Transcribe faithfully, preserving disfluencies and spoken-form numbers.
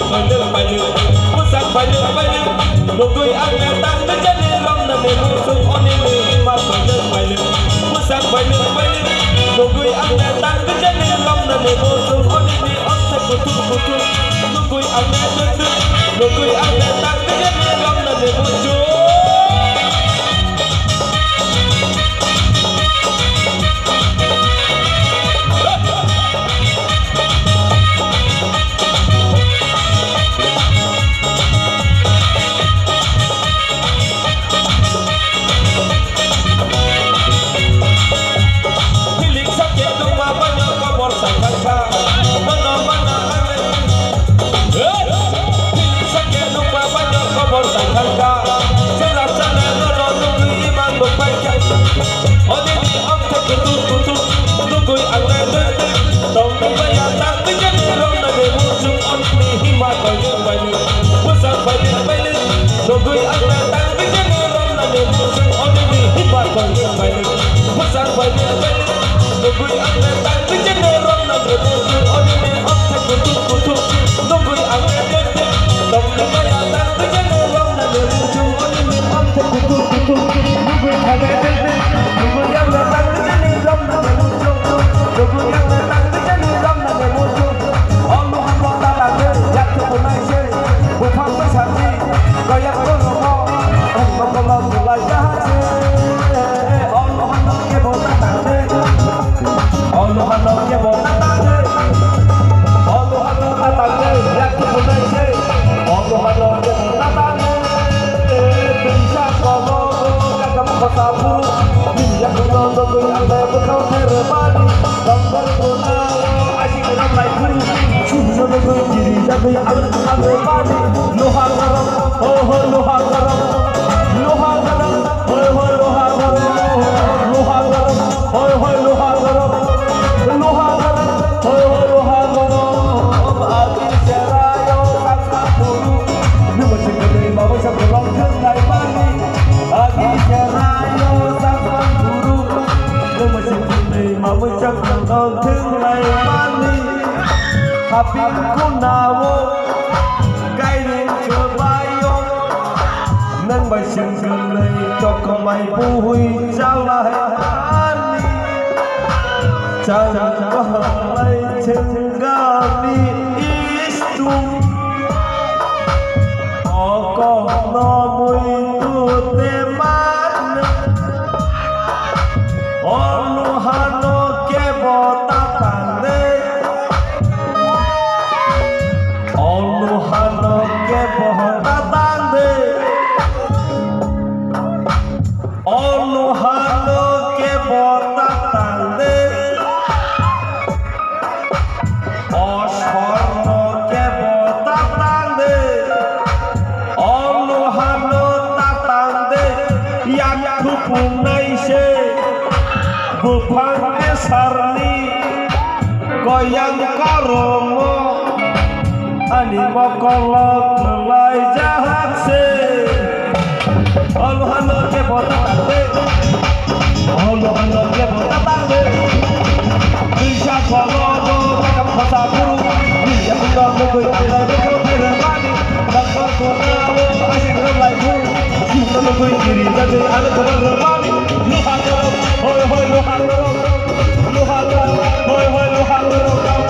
Bailwk bailwk, bwsak bailwk bailwk, nugwi ang le tang bijani romnani muchung onini hima bailwk bailwk, bwsak bailwk bailwk, nugwi ang le tang bijani romnani muchung onini omthai kuthuk kuthuk, nugwi ang le tang, nugwi ang le tang bijani romnani muchung. Hilik sakhe nukma bano kobor sakhangkha. Bono mana ane. Hilik sakhe nukma bano kobor sakhangkha. Sera sera nono nugwi imang nukphaikha. Onini omthai kuthuk kuthuk nugwi ang le nugwi tongwi maya tang bijani romnani muchung onini hima bailwk bailwk, bwsak bailwk bailwk, nugwi ang le tang bijani romnani muchung onini hima bailwk bailwk, bwsak bailwk bailwk, nugwi ang le tang bijani romnani muchung onini omthai kuthuk kuthuk nugwi ang le nugwi tongwi maya tang bijani romnani muchung onini omthai kuthuk kuthuk nugwi thangwi nugwi ang le tang bijani romnani muchung, nugwi ang le tang bijani romnani muchung. O luha no ta tangwi yak thukunai se, buphang bwsakni koyak borokno ang mokolo kwlai ya se. O luha no kebo ta tangwi, o luha no kebo ta tangwi, o luha no ta tangwi yak thukunai se, o luha no kebo ta tangwi. Twisa kobo kakam khosa phuru, bini yakungno nugwi ang le bwkhao thermani, doktor guna o asik ram lai phuru, sumno nugwi kiri jagwi ang thermani, luha garam, ho ho luha garam, luha garam, hoi hoi luha garam, luha garam, hoi hoi luha garam, luha garam, hoi hoi luha garam. Agi serayo sakha phuru, nungwi singkirwi mabo sakha long thang lai mani. Agi serayo sakha phuru, nungwi singkirwi mabo sakha long thang lai mani. Haping kunao kairing kwbaio, nang bai singkirwi chokomai buhui chalai ani. Chang kahalai chengami istung. Okokno muitu teman. Onu hano kebo tatang de. Onu hano kebo tatang de. Onu hano kebo tatang de. O sorno kebo tatang de. Onu hano tatang de. Yak thupunai se. Buphang esarni koyang karomo. Ani mokolo kwlai jahak se. Olo hano kebo tatang de. Olo hano kebo tatang de. Twisa kolo do kakam khosa phuru. Ni yakung do nugwi ang lai bwkhao thermani. Doktor guna o asik ram lai phuru. Sumno nugwi kiri jagwi ang thermani. Luha garam, hoi hoi luha garam. Luha garam, hoi hoi luha garam.